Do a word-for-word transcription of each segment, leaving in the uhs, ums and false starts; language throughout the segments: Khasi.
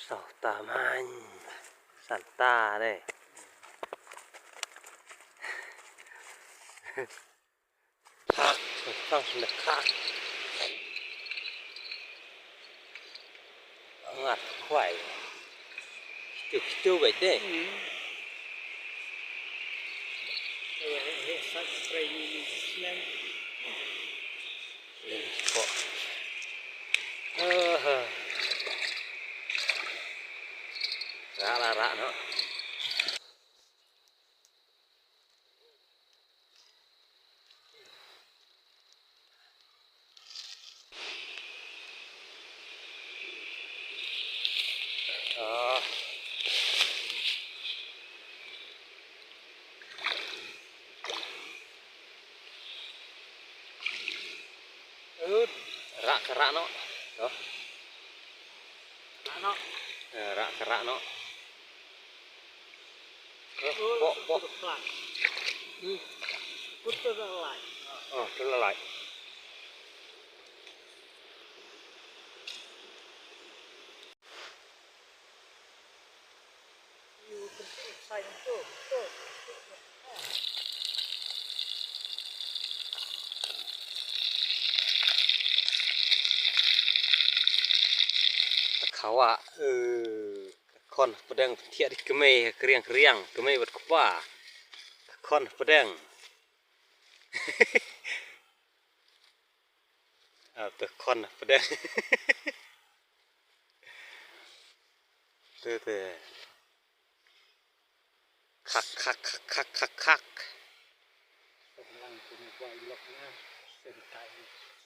Sota man. Santa deh. Khak, khak, khak. Ngat khwai. Kitu, kitu bai deh. Hmm. Aha. Ra, ra, ra, no. Ah. Rak, rak noh. Noh. Rak noh. Eh, rak, rak noh. Eh, oh, pok, pok. Put to the flat. Hmm. Put to the light. Oh, to the light. Ka khawa, eh, ka khon pdeng thiah di kmie, kriang kriang, kmie bad kpa. Ka khon pdeng. Ah, te khon pdeng. Te, te. Khak, khak, khak, khak, khak, khak. Lang kum ba ilok na, sentai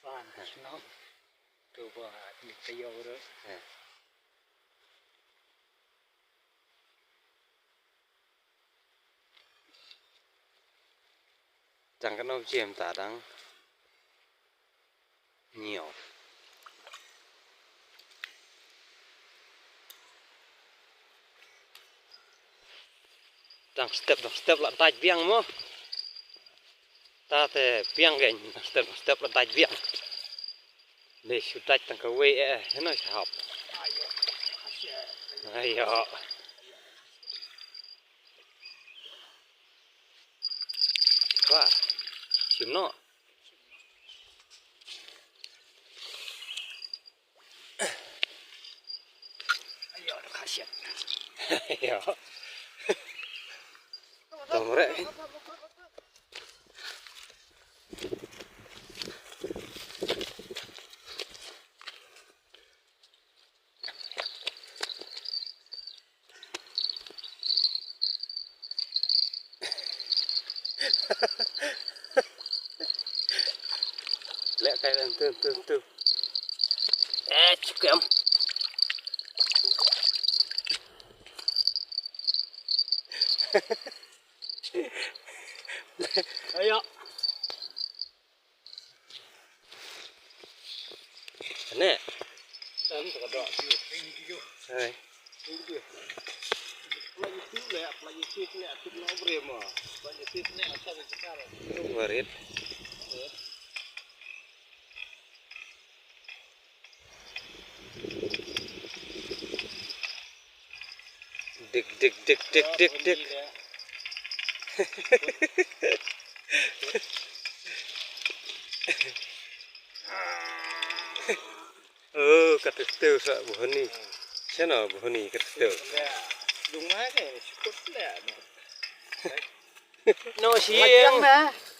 san shnong. Tu ba ni tayo ro. Eh. Dang kano jem ta dang. Nyo. Dang step, dang step la dait biang mo. Ta te biang gen, dang step, dang step la dait biang. Ni shu dait tang kawei eh, heno sha hap. Ayo. Wah, shim noh. Ayo, da khasiat. Ayo. Tong rek. Leh kai leh tu, tu, tu. Eh, chikem. Ayo. Ne. Dan ka dok. Hai. Warit. Dik, dik, dik, dik, dik, dik. Oh, ka teu teu sa buhani. Sano buhani ka teu teu. Dung ma ke, sukut le. No siang.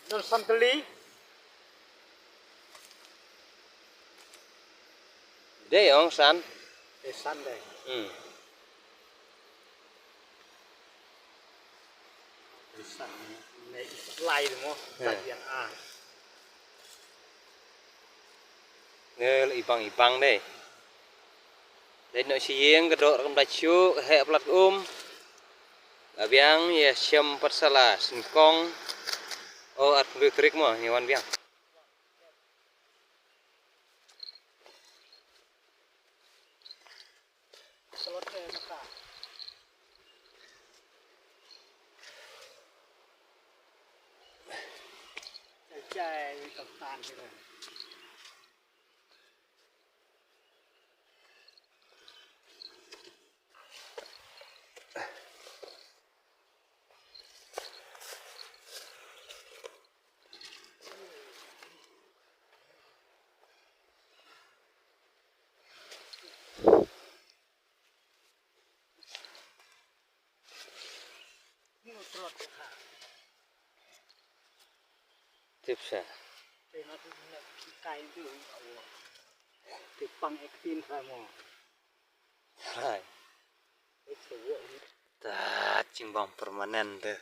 Don santali. Dei ong san. Dei san dei. Hmm. Dei san. Nei lai mo. Hmm. Lai yang a. Nge ibang ibang dei. Dei no shi yeng ka dok rakam da chu ka heh plat um. Ka biang ïa shem pat sala sengkong. O at pyndu trik mo ngi wan biang. Tip sha. Te pang acting sa mo. Hai. Ta jingbam permanent te.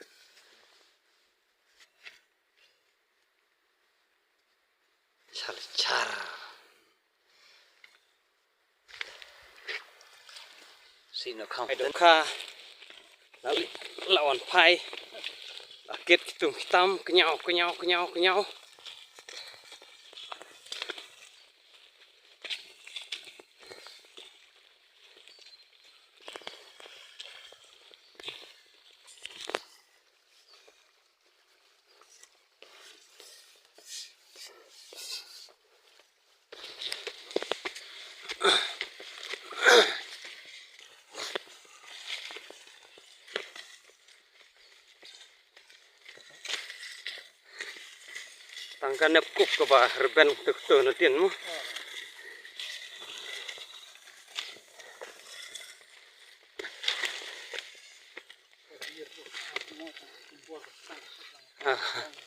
Chal char. Si no khang. Ai dong kha. La, la wan phai. La kit kitung kitam, kynyaw, kynyaw, kynyaw, kynyaw. Tang ka nep kup kaba rben tuk tu na tin mo. Ah.